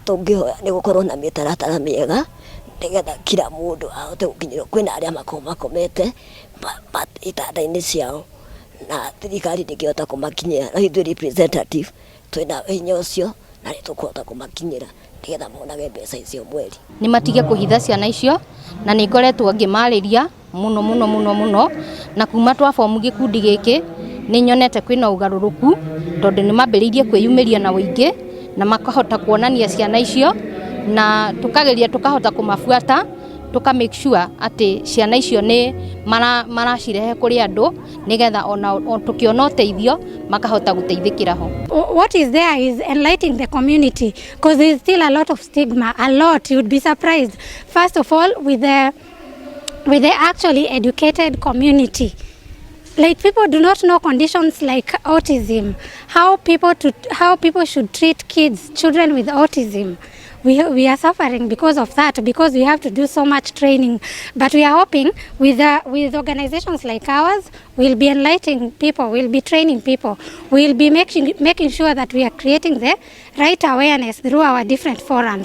Tũngĩhoya nĩ gũkorwo na mĩtaratara mĩega nĩgetha kila mũndũ ahote gũkinyĩrwo. Kwĩna arĩa makoragwo makomete itanda-inĩ ciao na thirikari ndĩngĩhota kũmakinyĩra, no ithuĩ representative twĩna hinya ũcio na nĩ tũkũhota kũmakinyĩra nĩgetha monage mbeca icio mweri. Nĩ matige kũhitha ciana icio, na nĩ ngoretwo ngĩmarĩria mũno mũno mũno mũno, na kuma twa form gĩkundi gĩkĩ nĩ nyonete kwĩna ũgarũrũku, tondũ nĩ mambĩrĩirie kwĩyumĩria na ũingĩ na makahota kuonania ciana icio, na tũkageria tũkahota kũmabuata, tũka make sure atĩ ciana icio nĩ maracirehe kũrĩ andũ, nĩgetha ona tũkĩona ũteithio makahota gũteithĩkĩra ho. What is there is enlightening the community, because there is still a lot of stigma, a lot. You'd be surprised. First of all, with the actually educated community, like, people do not know conditions like autism, how people should treat kids, children with autism. We are suffering because of that, because we have to do so much training. But we are hoping with organizations like ours, we'll be enlightening people, we'll be training people, we'll be making sure that we are creating the right awareness through our different forums.